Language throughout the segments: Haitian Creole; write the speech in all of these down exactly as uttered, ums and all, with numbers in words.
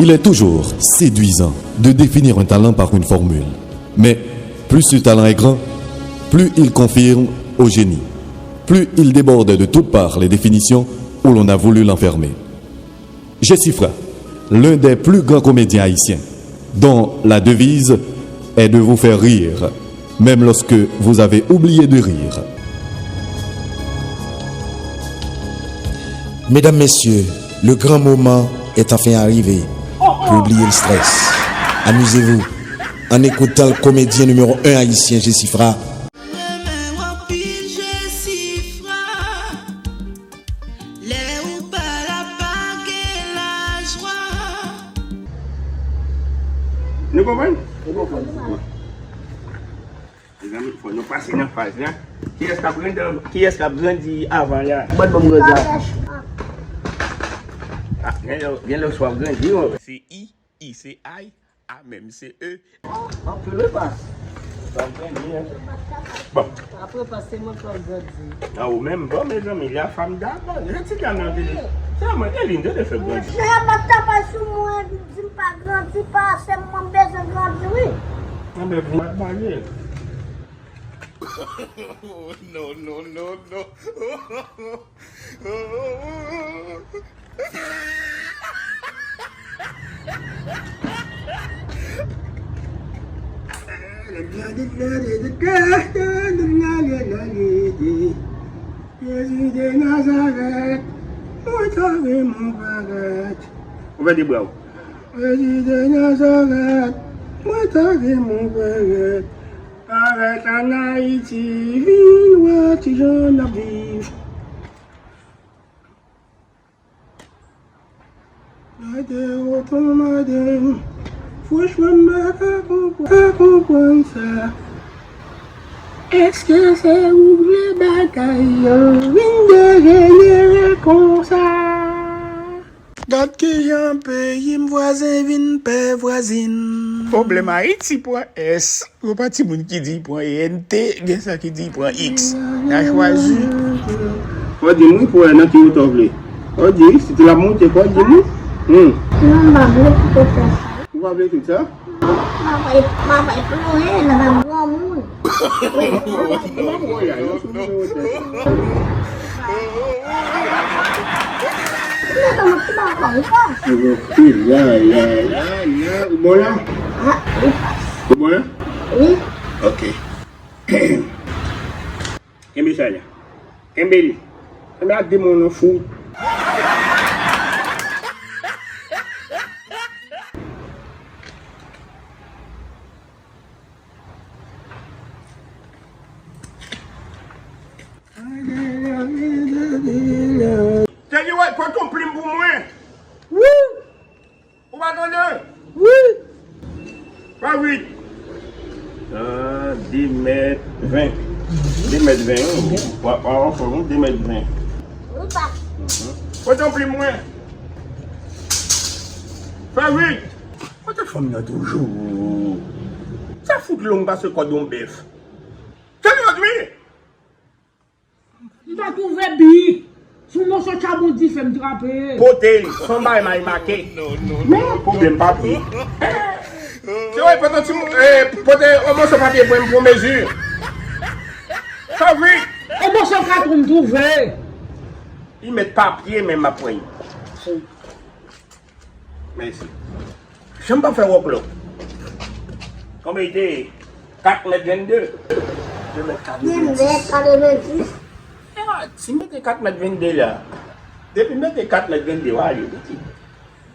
Il est toujours séduisant de définir un talent par une formule. Mais plus ce talent est grand, plus il confirme au génie, plus il déborde de toutes parts les définitions où l'on a voulu l'enfermer. Jesifra, l'un des plus grands comédiens haïtiens, dont la devise est de vous faire rire, même lorsque vous avez oublié de rire. Mesdames, Messieurs, le grand moment est enfin arrivé. Pour oublier le stress, amusez-vous en écoutant le comédien numéro un haïtien, Jesifra. Nou konprann? Mezanmi, fò nou pase nan faz la. Kiyès k ap grandi, kiyès k ap grandi avan la? Bat ban m grandi a. Ah, gen lè, gen lè w ap grandi, wi. Se I, I se I, A menm se E. Anpil repas. W ap grandi, wi. Bon. Apre pa se mwen k ap grandi. A ou menm, bon, mezanmi, la fanm dabò. Jan ti dam nan vini. Sèlman, Eline, yo te fè grandi. Mesye, bat tapaj sou mwen, di m pa grandi, pa se mwen m bezwen grandi, wi. Anben, vin bat bagay. No, no, no, no. Jezi de Nazarèt, mwen ta renmen parèt. Ouvè de bra w. Jezi de Nazarèt, mwen ta renmen parèt. Parèt ann Ayiti, vin wè kijan n ap viv. Gade otan madanm, franchman m pa ka konprann, pa konprann sa. Èske se ou vle bagay yo vin dejenere konsa? Gad kijan peyi m vwazen vin pè vwazin. Pwoblèm Ayiti pran S. Yo pa timoun ki di pran E N T, gen sa ki di pran X. N a chwazi. Fò di m wi pou wè nan ki wotè w vle. Fò di, si tou l ap monte, fò di m wi. Hmm. Non, m pa vle kite fè sa. Ou pa vle tout sa? Non, m ap, m ap plonje nan granmoun. Wi, m ap plonje nan granmoun. Ou bon la? Ou bon la? Ou bon la? Ok. Kenbe sa la. Kenbe li. Kenbe ak demon nan fou. Tèli wè, pote yon plim pou mwen. Wi. Ou pa tande? Wi. Fè uit. Ah, de mèt ven. De mèt ven, wi. Ou pa, pa anfòm, wi, de mèt ven. Wi, pa. Pote yon plim mwen. Fè uit. Kote fanm nan toujou? Sa fout long pase kòd yon bèf. Tande yo di. M pa twouve bi. Se yon moso tchabon dife m trape. Pote l, se yon bagay may make. Men. Pwoblèm papye. Se vre, pote yon ti mo-, eh, pote yon moso papye pou m pran mezi. Sa vre. Yon moso katwon m twouve. Li met papye men m ap pran. Mèsi. Jan m pa fè wòklò. Konbyen li te ye? Kat mèt vennde. De mèt katrevenndis. Ah, si m mete kat mèt vennde la. Depi m mete kat mèt vennde, w ale, piti.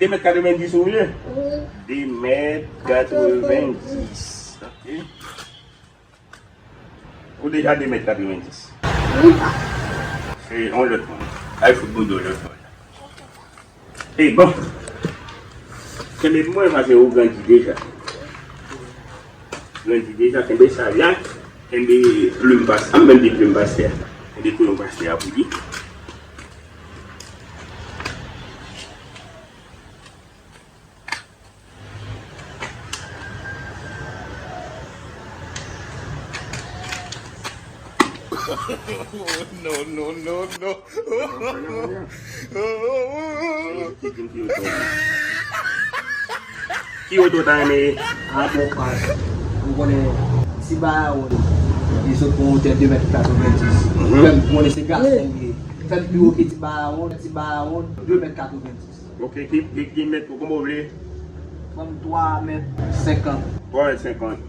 De mèt katrevenndis ou vle? Wi. De mèt katrevenndis. Ok. Ou deja de mèt katrevenndis. Wi, pa. Se yon lòt moun. Al fout bouda w lòt bò la. E bon. Kenbe pou mwen, paske ou grandi deja. Grandi deja, kenbe sa la. Kenbe plim pastè. An, menm de plim pastè a. Kenbe kouyon pastè a pou li. No, no, no, no. Ki wote w ta renmen ye? A bon, pas. M konnen Ti Barawon, li sot pou yon wotè de mèt katrevenndis. Mhm. Fè m konnen se gason m ye. Fè m pi wo ke Ti Barawon, Ti Barawon, de mèt katrevenndis. Ok, ki, ki, ki mèt ou, kòman w vle? Ban m twa mèt senkant. Twa mèt senkant.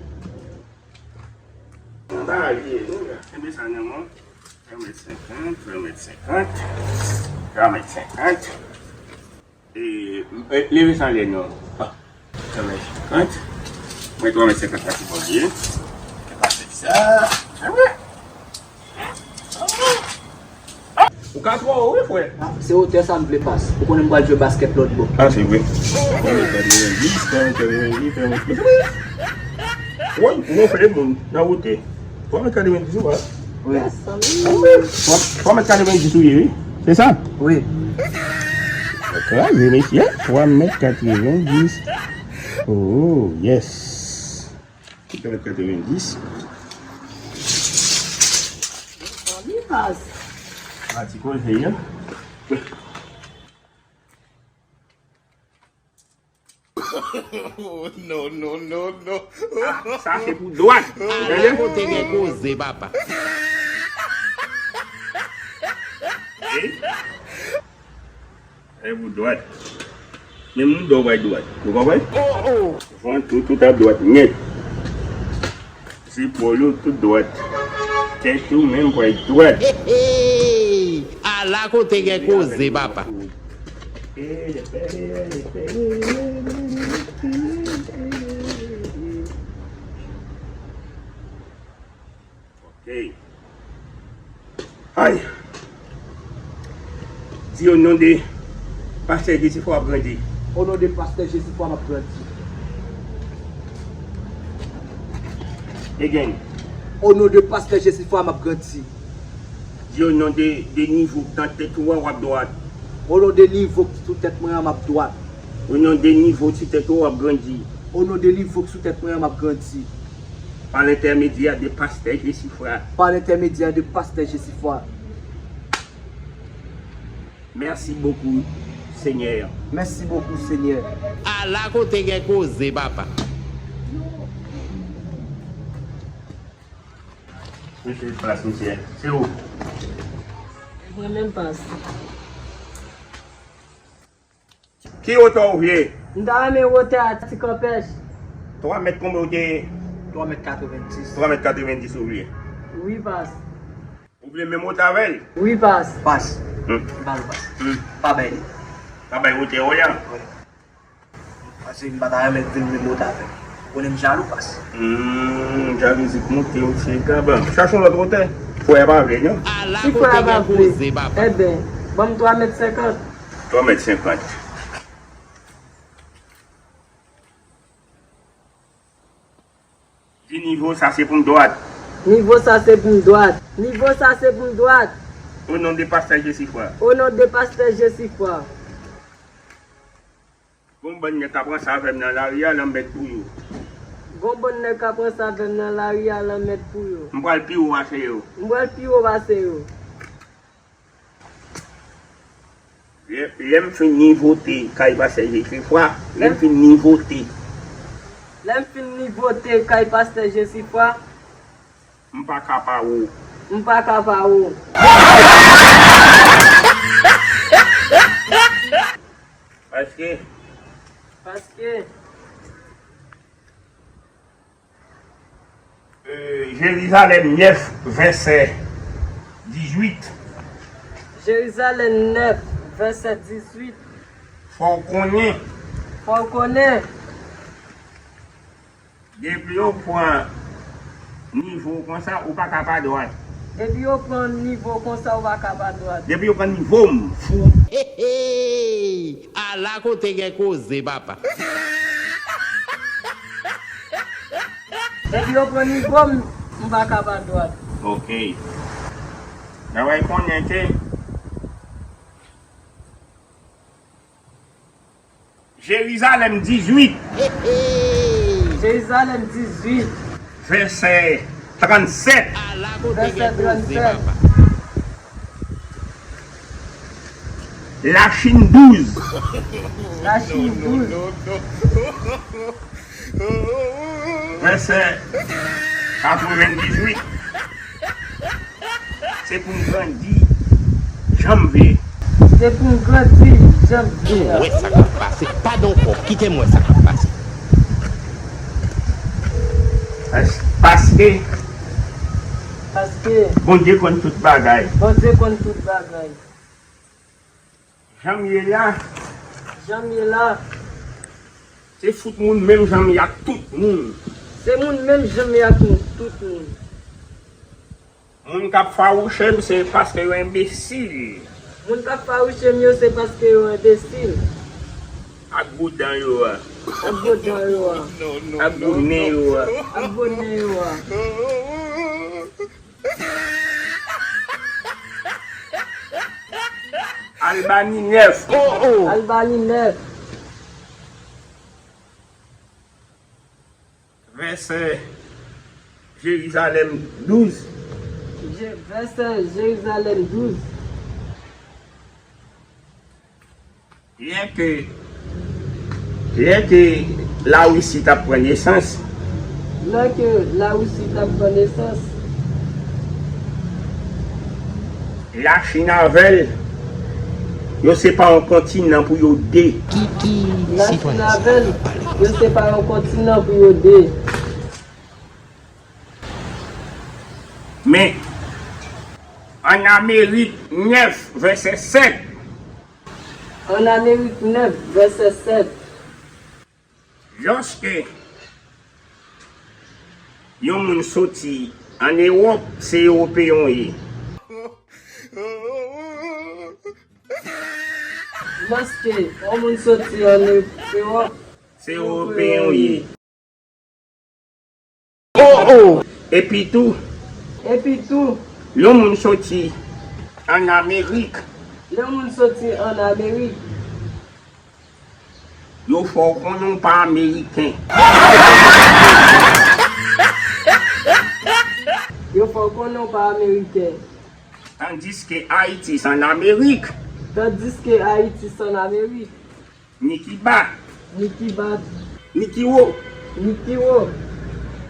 Nan bagay li ye, nou la. Kenbe sa nan men w. Twa mèt senkant, twa mèt senkant, twa mèt senkant. E, e, leve sa anlè non. Ah, twa mèt senkant. Mwen twa mèt senkant la se bon li ye. Se pa fè sa. Ou ka twò wo, wi, frè. Se wotè sa m vle, pas. Ou konnen m pral jwe baskèt lòt bò. Ah, se vre. Twa mèt katrevenndis, twa mèt katrevenndis, twa mèt katrevenndis. Woy, ou gonfle moun nan wote. Twa mèt katrevenndis ou pa? Wi. Twa, twa mèt katrevenndis ou ye, wi. Se sa? Wi. Kraze, mesye. Twa mèt katrevenndis. Oh, yes. Twa mèt katrevenndis. Mezanmi, pas. Pati koze, hein? Oh, non, non, non, non. Ah, sa se pou dwat. Ala kote gen koze, papa. Ey. E pou dwat. Men moun dò bay dwat. Ou konprann? Oh, oh. Van tou, tout a dwat nèt. Zepòl ou tout dwat. Tèt ou menm pral dwat. Ala kote gen koze, papa. Ok. Ay! Di o non de Pastè Jesifwa w ap grandi. O non de Pastè Jesifwa m ap grandi. Again. O non de Pastè Jesifwa m ap grandi. Di o non de, de nivo k nan tèt ou a, w ap dwat. O non de nivo k sou tèt mwen an, m ap dwat. O non de nivo sou tèt ou a, w ap grandi. O non de nivo k sou tèt mwen an, m ap grandi. Pa lentèmedyè de Pastè Jesifwa. Pa lentèmedyè de Pastè Jesifwa. Mèsi bokou, Senyè. Mèsi bokou, Senyè. Ala kote gen koze, papa. Mesye, plas, mesye. Se ou? Mwen menm, pas. Ki wotè w vle? M ta renmen wotè a ti kanpèch. Twa mèt konbyen w te ye? Twa mèt katrevenndis. Twa mèt katrevenndis ou vle? Wi, pas. Ou vle menm wotè avè l? Wi, pas. Pas. Hmm. Ba l, pas. Hmm. Pa bay li. Pa bay wotè w la? Wi. Paske m pa ta renmen vin menm wotè avè l. Ou konnen m jalou, pas. Hmm, jalouzi k monte, ou se gaban. Chache yon lòt wotè. Frè a pa vle, non? Ti frè a pa vle. Enben, ban m twa mèt senkant. Twa mèt senkant. Di nivo sa se pou m dwat. Nivo sa se pou m dwat. Nivo sa se pou m dwat. O non de Pastè Jesifwa. O non de Pastè Jesifwa. Gon bann nèg ka pran sa avè m nan lari a, lanmèd pou yo. Gon bann nèg ka pran sa avè m nan lari a, lanmèd pou yo. M pral pi wo pase yo. M pral pi wo pase yo. Lè, lè m fin nivote kay Pastè Jesifwa, lè m fin nivote. Lè m fin nivote kay Pastè Jesifwa. M pa ka pa ou. M pa ka pa ou. Paske. Paske. Euh, Jerizalèm nèf, vèsè dizuit. Jerizalèm nèf, vèsè dizuit. Fò w konnen. Fò w konnen. Depi yo pran nivo w konsa, ou pa ka pa dwat. Depi yo pran nivo w konsa, ou pa ka pa dwat. Depi yo pran nivo m, fou. Ala kote gen koze, papa. Depi yo pran nivo m, m pa ka pa dwat. Ok. Travay konnen ke Jerizalèm dizuit. Jerizalèm dizuit. Vèsè trannsèt. Vèsè trannsèt. Ala kote gen koze, papa. Lachin douz. Lachin douz. Vèsè katrevendizuit. Se pou m grandi jan m vle. Se pou m grandi jan m vle. Pou m wè sa k ap pase. Padon ankò, kite m wè sa k ap pase. Pas- Paske Paske Bondye konn tout bagay. Bondye konn tout bagay. Jan m ye la, Jan m ye la, se fout moun menm jan m ye ak tout moun. Se moun menm jan m ye ak tout moun. Moun k ap fawouche m, se paske yo enbesil. Moun k ap fawouche m yo, se paske yo enbesil. Ak gwo dan yo a. Ak gwo dan yo a. Ak gwo nen yo a. Ak gwo nen yo a. Albani nèf. Albani nèf. Vèsè Jerizalèm douz. Je- vèsè Jerizalèm douz. Lè ke, lè ke Larisi t ap pran nesans, Lè ke Larisi t ap pran nesans, Lachin avè l, yo se pa yon kontinan pou yo de. Ki, ki Lachin sitwayen sa avè l, ap pale yo konsa? Se pa yon kontinan pou yo de. Men, ann Amerik nèf, vèsè sèt. Ann Amerik nèf, vèsè sèt. Lòske yon moun soti ann Ewòp, se Ewopeyen w ye. Lòske yon moun soti ann Ewòp, se Ewopeyen w ye. Oh, oh! Epi tou, Epi tou, yon moun soti ann Amerik, yon moun soti ann Amerik, yo fè w konnen w pa Ameriken. Yo fè w konnen w pa Ameriken. Tandiske Ayiti se ann Amerik. Tandiske Ayiti se ann Amerik. Nikiba. Nikiba. Nikiwo. Nikiwo.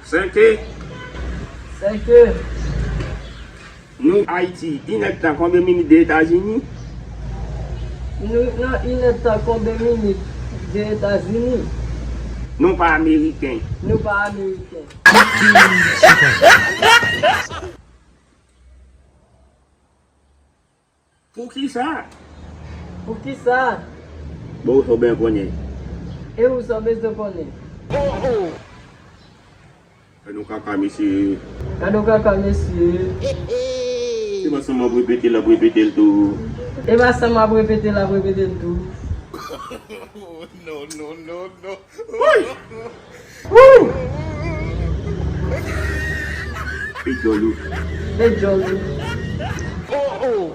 Sèke. Sèke. Nou Ayiti, inèdtan konbyen minit de Etazini? Nou nan inèdtan konbyen minit de Etazini? Nou pa Ameriken. Nou pa Ameriken. Poukisa? Poukisa? Bon, ou sa w byen konnen. E ou sa w bezwen konnen. Gade yon kaka, mesye. Gade yon kaka, mesye. Se pa san m ap repete l, ap repete l tou. E pa san m ap repete l, ap repete l tou. Non, non, non, non. Woy! Wou! Pe djòl ou. Pe djòl ou. Oh, oh!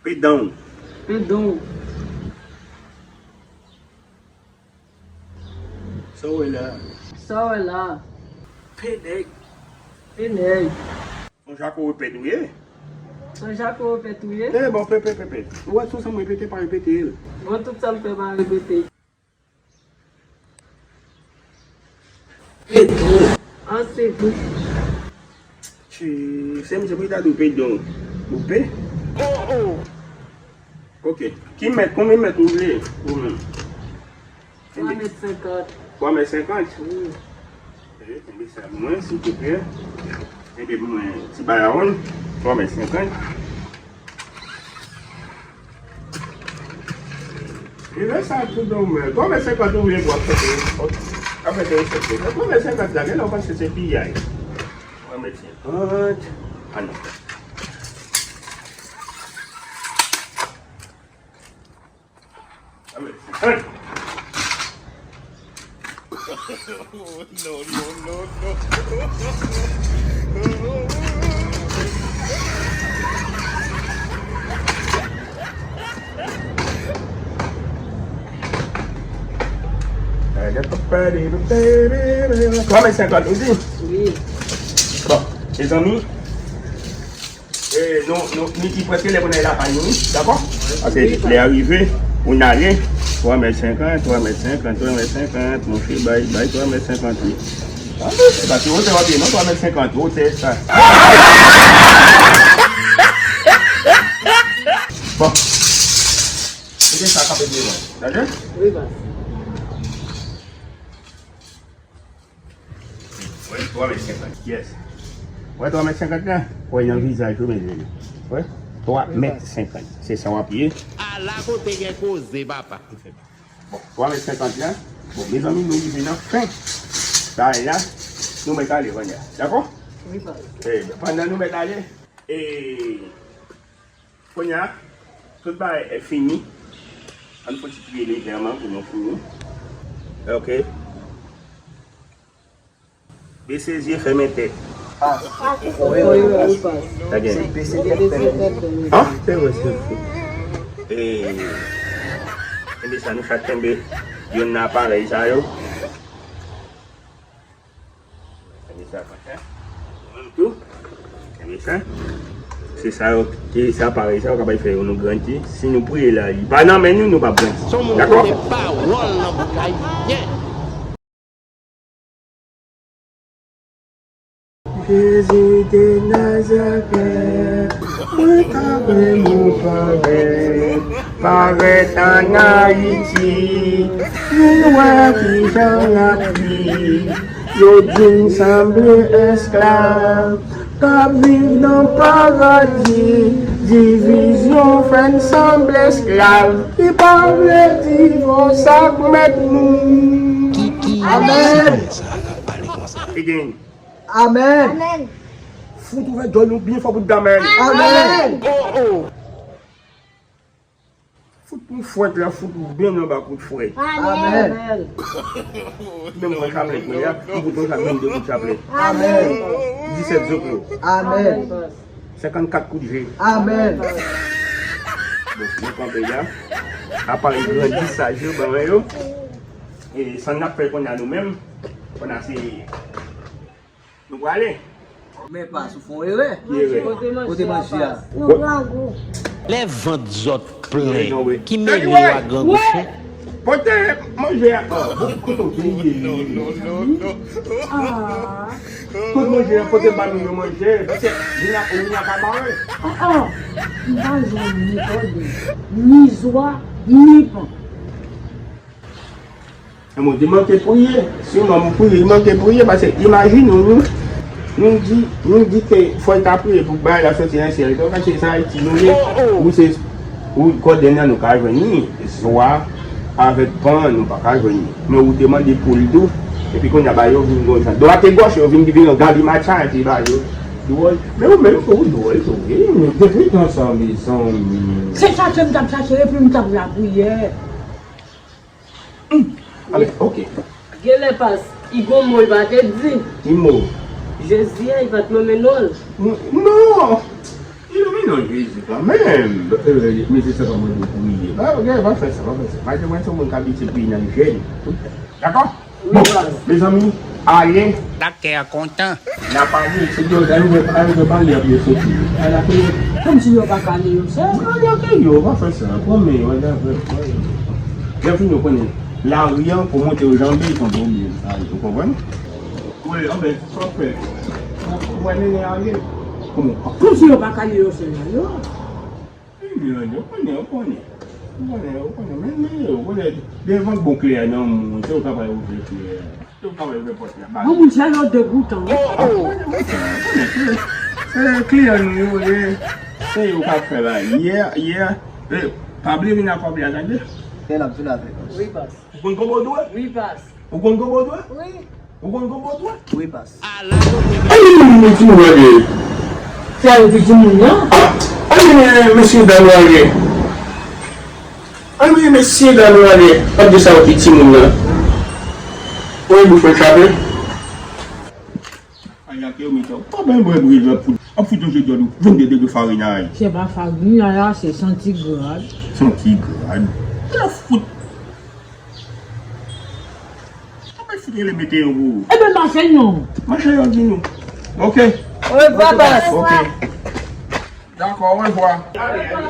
Pe dan ou. Pe dan ou. Sa w wè la? Sa w wè la? Pe nèg. Pe nèg. Son jako repèt ou ye? Son jako repèt ou ye? E bon, pe, pe, pe, pe. Ou wè tout sa m repete, pa repete l. Ou wè tout sa m fè, pa repete. Pe dan. An se tou. Tchi, se misye pou ta di w pe dan. Ou pe? Oh, oh. Ok. Ki mèt, konbyen mèt ou vle ou menm? Twa mèt senkant. Twa mèt senkant? Wi. Eh, kenbe sa pou mwen, silvouplè. Kenbe pou mwen, ti bayawoun. Twa mèt senkant. E lè sa tou dòmè. Twa mèt senkant ou vle pou ap fete. Ap fete respèkte. Twa mèt senkant la, gen lè w panse se piyay. Twa mèt senkant. Ah non. Twa mèt senkant. Non, non, non, non. Twa mèt senkant, ou di? Wi. Bon, mezanmi, E, nou, nou, li, li prèske lè pou n al lakay nou, wi, dakò? Paske lè a rive pou n ale, twa mèt senkant, twa mèt senkant, twa mèt senkant, monchè, bay, bay twa mèt senkant, wi. Tande, se pa ti wotè w ap ye, non, twa mèt senkant, wotè sa. Bon. Kite sa kanpe devan. Tande? Wi, baz. Wè, twa mèt senkant. Yes. Wè, twa mèt senkant la? Wè, nan vizaj ou, medam. Wè, twa mèt senkant. Se sa w ap ye. Ala kote gen koze, papa. Bon, twa mèt senkant la. Bon, mezanmi, nou rive nan fen bagay la. Nou mèt ale, kounye a. Dakò? Wi, papa. E, pandan nou mèt ale, e, kounye a, tout bagay fini. Ann fon ti priye lejèman pou nou fini. Ok. Bese zye, fèmen tèt. Ah, wi, wi, wi, wi. Sa gen. Se bese tèt, fèmen tèt. Ah, se vre, se vre. E, kenbe sa, nou chak kenbe youn nan aparèy sa yo. Kenbe sa konsa. Ou menm tou. Kenbe sa. Se sa yo, se sa aparèy sa yo kapab fè yo nou grandi. Si nou priye la, li pa nan men nou, nou p ap grandi. Dakò? Son moun kote pawòl nan bouk Ayisyen. Jezi de Nazarèt, mwen ta renmen ou parèt, parèt ann Ayiti, vin wè kijan n ap viv. Yo di n sanble esklav, k ap viv nan paradi. Divizyon fè n sanble esklav, ki pa vle divòs ak mèt nou. Amèn. Again. Amèn. Amèn. Fout ouvè djòl nou byen fò pou di amèn. Amèn. Fout nou fwèt la, fout nou byen anba kout fwèt. Amèn. Amèn. Menm mwen chaplèt mwen ya, m fout mwen chaplèt, menm de kout chaplèt. Amèn. Disèt zoklo. Amèn. Senkannkat kout je. Amèn. Bon, nou kanpe la. Apa l grandi sa je ban yo. E sa n ap fè kounye a nou menm, kounye a se Nou prale. Men pa sou fon erè. Ki erè? Kote manje a? Lè vant zòt plen, ki mele yo a grangou chen. Pote manje a. Oh, bon, kote w te ye? Kote manje a? Pote ba nou yo manje. Paske vin a, vin a ka bare. Ah, ah. M pa jwenn ni kòde, ni zwa, ni pan. Mwen di manke priye. Si yon nonm priye, li manke priye, paske imajine w, nou, nou di, nou di ke fò l ta priye pou bagay la soti nan syèl. Donk, se sa Ayiti nou ye. Ou se, ou kòde nan nou ka jwenn li, zwa avèk pan an nou pa ka jwenn li. Men ou te mande poul tou, epi kounye a ba yo vin gon jan. Dwat e gòch yo vin, vin yon galimatya epi ba yo. Dwòl. Men ou menm tou, ou dwòl tou. E, nou te vin ansanm, mezanmi. Se sa ke m t ap chache, epi m t ap lapriyè. Hmm. Ale, ok. Genlè pas, i gon mo l pa te di. Ki mo? Jezi a, i pa t nonmen non l. Non! Li nonmen non Jezi kanmenm. Mesye, se pa mwen ki priye. Pa, ok, pa fè sa, pa fè sa. Paske mwen se yon moun k abitye priye nan jèn. Dakò? Bon, mezanmi, ale. Dakè a kontan. N ap ale, se yo, dayè, yo pa, yo pa lè ap yo soti. Al akèy yo. Kòmsi yo pa ka lè yo sèl. Al akèy yo, pa fè sa. Pran men yo, al akèy yo. Lè fini, yo konnen lari an, pou monte yo janbe, se yon pwoblèm. Sa, ou konprann? Wi, anben, sa w fè. Ou wè nene ale. Kòman? Kòmsi yo pa ka lè yo sèl la, yo. Wi, Miranda, ou konnen, ou konnen. Ou konnen, ou konnen. Men, men, ou konnen, devan bon klè a nan moun, se ou k ap ouvri klè a. Se ou k ap ouvri pòt la ba li. Bon, moun sa yo degoutan, wi. Ou konnen, ou konnen, ou konnen, se, se kliyan nou yo ye. Se yo k ap fè bagay. Yè, yè, eh, pa bliye vin ak kòb la, tande? Fè l ap vin avèk nou. Wi, baz. Ou konn konbo dwe? Wi, baz. Ou konn konbo dwe? Wi. Ou konn konbo dwe? Wi, baz. Ann vin, vin, vin, timoun, ann vin. Fè yo di timoun nan. Ah, ann vin, mesye dam yo ale. Ann vin, mesye dam yo ale. Pap di sa yo ki timoun nan. Ou e bouch mwen chape. Ay, ak yo, men sa. Pa ben bwè bri, ap fout, ap fout yon je djòl ou. Vennde degre farinay. Se pa farinay la, se santigrad. Santigrad? Ala fout. Sa pa fout rele mete yo pou ou. Ebyen, mache non. Mache yo di nou. Ok. Wi, papa. Ok. Dakò, orevwa. Ale, ale.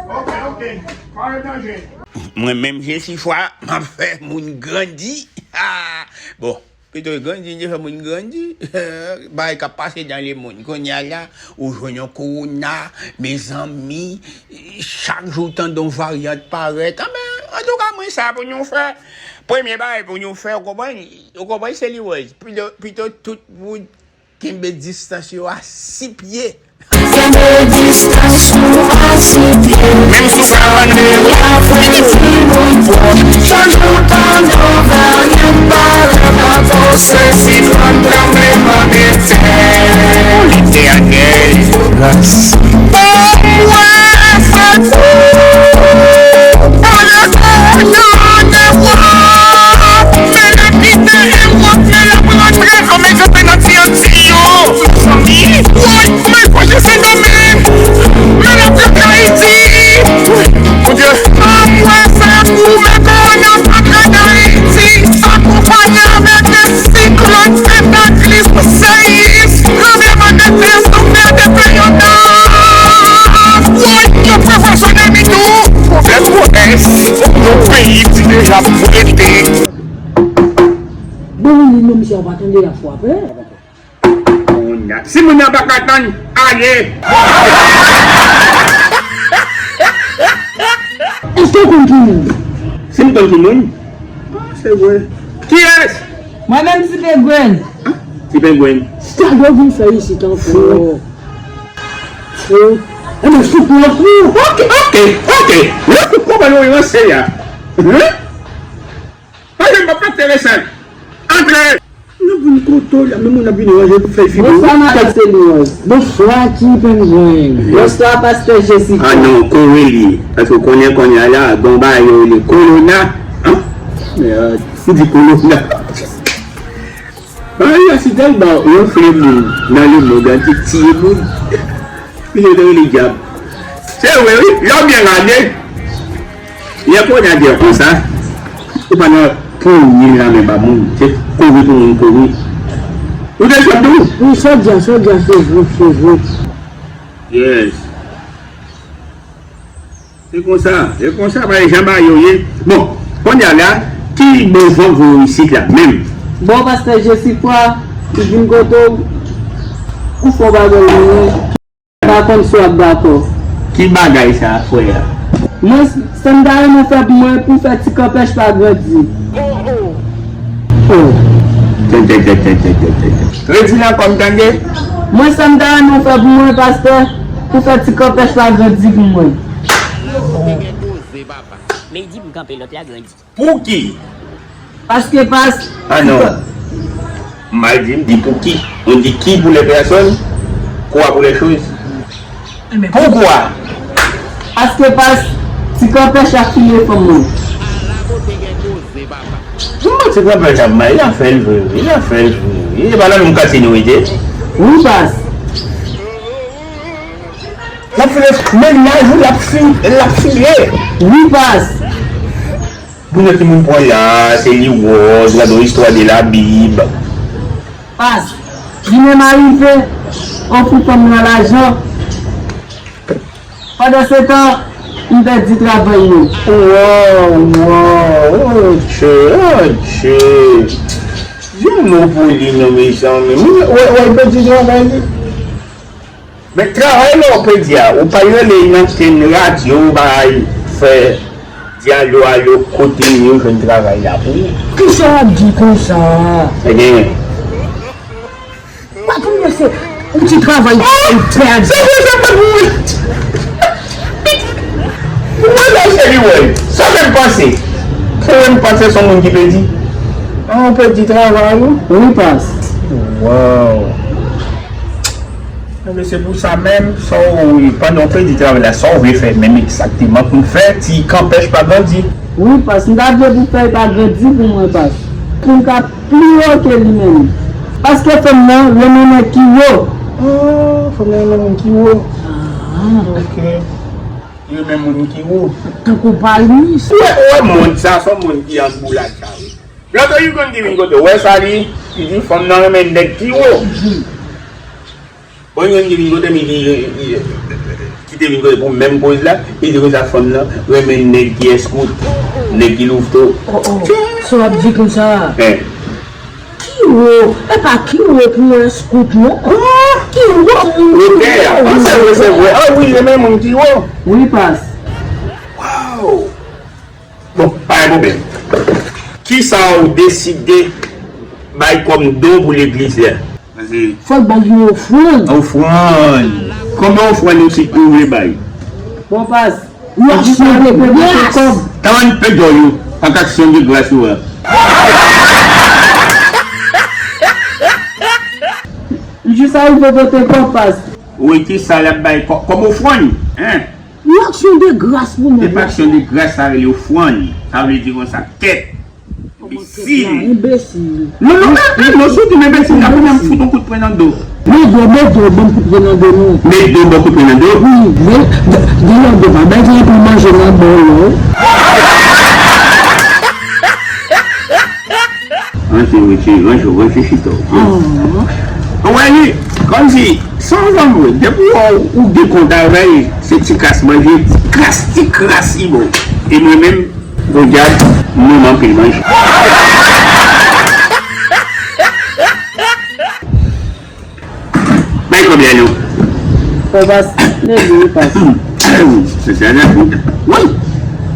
Ok, ok. Pa gen danje. Mwen menm, Jesifwa, m ap fè moun grandi. Bon, pito grandi, m te fè moun grandi. Bagay k ap pase nan lemonn. Kounye a la, ou jwenn yon kowona, mezanmi, chak jou w tande yon varyant parèt. Anben, antouka, mwen sa pou nou fè. Premye bagay pou nou fè, ou konprann? Ou konprann, se li wè. Pito, pito tout moun kenbe distans yo a sis pye. Kenbe distans nou a sis pye. Menm si sa pa nou. Lave timoun pwòp. Chak jou tande yon varyant parèt, pa panse siklòn tranblemanntè. Letènèl. Gras. Mezanmi, woy, mwen sonje Sendomeng, men l ap rantre Ayiti. Bondye. Anmwey, se goumen kowona ap rantre Ayiti, akonpanye avèk de siklòn kataklis, seyis, tranblemanntè, soufle, depe yon tan. Woy, yo pwopozone mi tou. Pwovèb pwovèb, yon peyi ti deja prete. Bon, li menm si w pa tande l ap frape. Si moun nan pa ka tann, ale. Èske w konn ki moun? Si m konn ki moun? Ah, se vre. Kiyès? Mwen menm, Ti Pengwen. Ah, Ti Pengwen. Sa yo vin fè isit ankò? Fou. Fou. Enben, fou pou fou. Ok, ok, ok. Lè koup konprann ou ranse a. Hein? Pale m pa enteresan. Antre! Nou vin kote w la, men moun ap vin ranje pou fèy figi w. Bonswa, madan Selouwòz. Bonswa, Ti Pengwen. Bonswa, pastè Jesifwa. Ah non, kore li. Paske w konnen kounye a la, gen yon bagay yo rele kolona. Hein? Mèd, m di kolona. Bagay la si tèlman wonfle moun nan lemonn antye, tiye moun. Li te rele dyab. Se vre, wi. Lè w byen gade, lè kounye a di konsa, ou pa nan pouri l nan men pa moun. Se kouri pou moun kouri. Ou te sot tou? Wi, sa w di a, sa w di a, se vre, se vre. Yes. Se konsa, se konsa, pa gen jan bagay yo ye. Bon, kounye a la, ki bon van voye w isit la menm? Bon, pastè Jesifwa, li vin kote w, ou fè w bagay mwen. Pa konn si w ap dakò. Ki bagay sa, frè a? Mwen, sa m ta renmen w fè pou mwen, pou fè ti kanpèch pa grandi. Oh. Tè, tè, tè. Redi l ankò, m tande. Mwen, sa m ta renmen w fè pou mwen, pastè, pou fè ti kanpèch pa grandi pou mwen. Men di m kanpe, lòt la grandi. Pouki? Paske pas. Ah non. Mal di, m di pouki. On dit qui pour les personnes, quoi pour les choses. Poukwa? Paske pas, ti kanpèch ap file fanm mwen. Bon, ti kanpèch ap mal, l ap fè l vre, wi, l ap fè l vre, wi. E pa nan menm katye nou rete? Wi, pas. L ap file, mennaj ou l ap fi-, l ap file. Wi, pas. Pou yon timoun pran la, se li wòz, gade yon istwa de la Bib. Pas, li menm arive ofri fanm nan lajan. Pandansetan, m pèdi travay mwen. Waw, waw, oh Dye, oh Dye. Di yon mo pou li non, mezanmi. Moun, wè, wè, l pèdi travay li. Men travay lè w pèdi a, ou pa rele nan kenn radyo, ou pa al fè di alo, alo, kote yo jwenn travay la pou ou. Kisa w ap di konsa? Ebyen. Patwon mwen se yon ti travay ou pèdi. Se vre, se vre, wi. Mwen la, se li, wè. Sa fè m panse. Fè m panse se yon moun ki pèdi. An, ou pèdi travay ou? Wi, pas. Waw. Enben, se pou sa menm, sa w, pandan w pèdi travay la, sa w vle fè menm egzakteman pou n fè ti kanpèch pa grandi? Wi, pas, m ta vle pou fè l pa grandi pou mwen, pas. Pou m ka pi wo ke li menm. Paske fanm nan renmen nèg ki wo. Ah, fanm nan renmen moun ki wo. Ah. Ok. Li renmen moun ki wo. Tankou palmis. Ou wè, ou wè mond sa, se yon mond ki an boulad sa, wi. Lòt jou, yon grann ki vin kote w, wè sa li, li di fanm nan renmen nèg ki wo. Bon, yon grann ki vin kote m, li di, li, li, Te vin kote pou menm koz la, li di konsa fanm nan renmen nèg ki èskout, nèg ki louveteau. Oh, oh. Sa w ap di konsa? Hein. Ki wo? Epa ki wo pou èskout non. Ki wo pou... Wotè a. Oh, se vre, se vre. Ah wi, renmen moun ki wo. Wi, pas. Wow. Bon, pa gen pwoblèm. Kisa w deside bay kòm don pou legliz la? Fòk bay yon ofrann. Ofrann. Konbyen ofrann ou si ou vle bay? Bon, pas. Yon aksyon de gras. Tann pèdò yo ak aksyon de gras ou a. Jis a rive pote kòb, pas. Wi, kisa l ap bay kò-, kòm ofrann? Hein? Yon aksyon de gras pou mwen. E pa aksyon de gras, sa rele ofrann. Sa vle di konsa, kèt. Enbesil. Enbesil. Non, non, non, non, non, si w di m enbesil, la, pou mwen, m fout yon kout pwen nan do. Mèt do, mèt do, ban m kout pwen nan do, non. Mèt do, ban kout pwen nan do? Wi, men, de, de, de, de, pa bay gen pou manje nan bò yo. Ranje, ranje, ranje, ranje chita w. Ou wè li, kòmsi, san zanmi, depi w, ou gen kont avè l, se ti kras manje, ti kras, ti kras li bon. E mwen menm, podyab, mwen anpil manje. Bay kòb la non. Fò pas, leve, pas. Se sa la pou. Wi.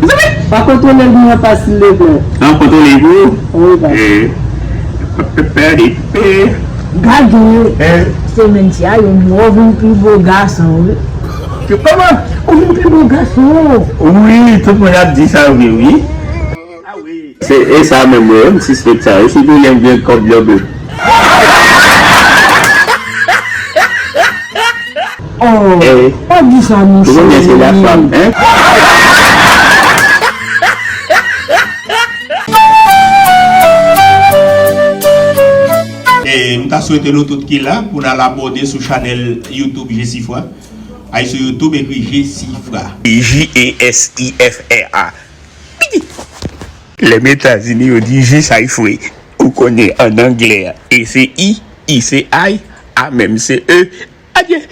Mezanmi. Pa kontwole l pou mwen, pas, silvouplè. An kontwole l pou ou? Wi, pas. Eh. Pe, pe, pe, pe. Gade, eh, semèn sa, yo di w vin pi bo gason, wi. Kòman? Ou vin pi bo gason. Wi, tout moun ap di sa, wi, wi. Ah wi. Se, e sa menm, wi, m sispèk sa, wi, sitou lè m gen kòb nan do. Oh, eh, pa di sa, monchè. Ou konnen se la fam, hein? E m ta swete nou tout ki la pou n al abòne sou chanèl YouTube Jesifra. Al sou YouTube, ekri Jesifra. J E S I F R A. Piti. Lè m Etazini, yo di Jesifra. Ou konnen, an anglè, E se I, I se I, A menm se E. Adye,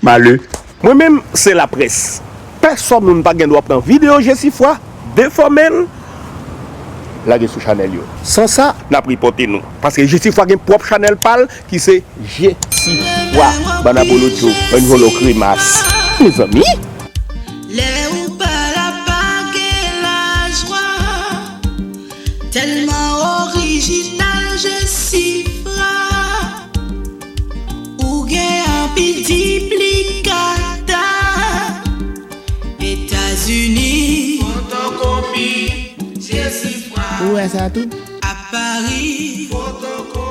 malè. Mwen menm, se laprès. Pèsonn moun pa gen dwa pran videyo Jesifra, defòme l, lage sou chanèl yo. San sa, n ap ripòte nou. Paske Jesifra gen pwòp chanèl pa l ki se Jesifra. Bann abolotcho, bann vòlò kremas. Mezanmi! Lè ou pa la pa gen lajwa, tèlman orijinal Jesifra. Ou gen anpil diplikata. Etazini. Fotokopi Jesifra. Ou wè sa tou? A Pari. Fotokopi.